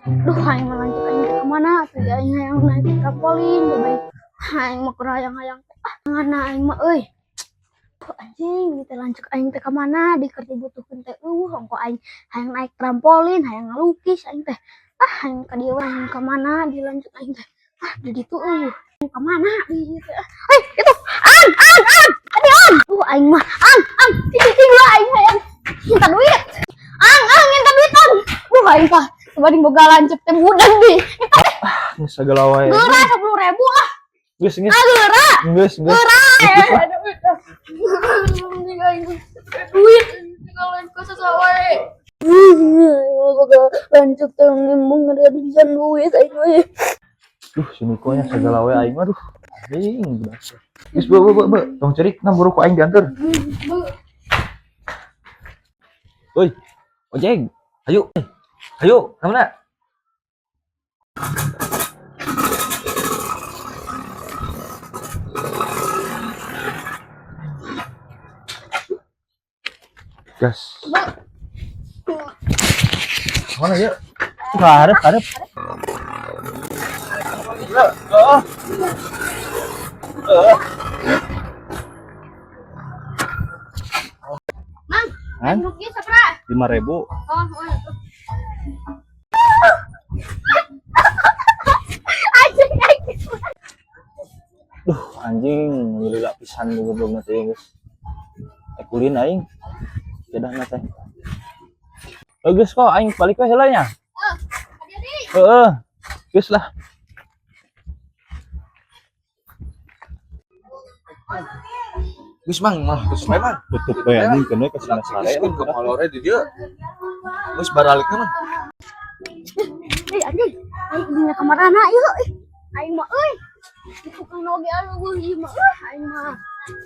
Duh, aing mah lanjut aing teh kemana tuh ya, aing hayang naik trampolin baik. Aing mah keur hayang-hayang ah ngana aing mah euy. Duh, anjing, teh lanjut aing teh kemana di keur dibutuhkeun teh euweuh. Ongko aing hayang naik trampolin, hayang ngalukis aing teh. Ah, aing ka dieu aing kemana di lanjut aing teh. Ah, di ditu euweuh. Kemana di dieu teh? Eh, itu an an an adi an. Duh, aing mah an an cicing lah, aing hayang minta duit. Ang ang, minta duit an. Duh, aing mah sebanding boga lanceuk teh budak di. Geus sagala wae. Geura 10.000 ah. Geus geus. Ah, geura. Geus geus. Geura. Duit tinggal ke sesawae. Boga lanceuk teh nimbung ada bisa duit aing we. Duh, si Niko nya sagala wae aing mah, duh. Anjing budak. Geus beu beu beu. Tong cerik nah, buru ku aing diantar. Woi, ojek. Ayo. Ayo, kemana? Gas. Mana ya? Harap, harap. Oh. Mang, Hah? aing rugi sabaraha? 5.000. Oh, oh. Anjing, anjing. Duh, anjing, lila pisan goblok teh geus. Ekulin aing. Jadahna teh. Oh, geus kok aing balik we heula nya. Oh, jadi. Heeh. Geus lah. Geus Mang, mah geus we Mang. Tutup we anjing keun we ka sina sare. Geus ke malore di dieu. Geus baralikna Mang. Eh, anjing. Aing dina kamarana ieu. Ih, aing mah euy. Di tukang oge anu ieu mah euy, aing mah.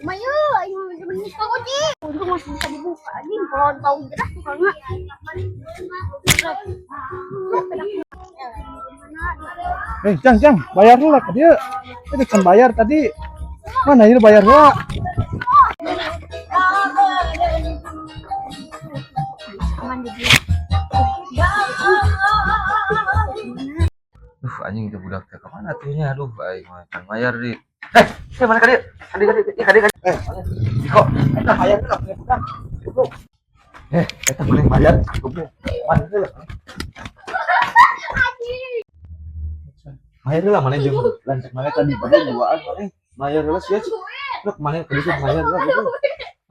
Mah ieu aing mah bener ka kunci. Untung masih bisa dibuka anjing, kelontong jelas tukangna. Eh, Jang, Jang, bayar dulu lah ke dia. Itu kan bayar tadi. Mana ini bayar lah? Aman di dia. Duh, anjing itu budak teh kemana tuh nya? Aduh, aing mah can bayar di. Eh, eh mana ka dieu? Kadi kadi kadi kadi. Eh, mana? Diko, eta bayar heula punya budak. Goblok. Eh, eta mana bayar? Goblok. Mana heula? Bayar heula mana jeung lanceuk mana tadi pada duaan mana? Bayar heula sia. Lek mana tadi tuh bayar heula goblok.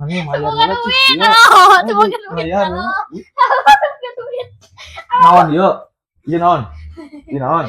Mana bayar heula cik. Iya. Oh, coba ke duit. Bayar heula. Ke duit. Naon ieu? Ieu naon? Ieu naon?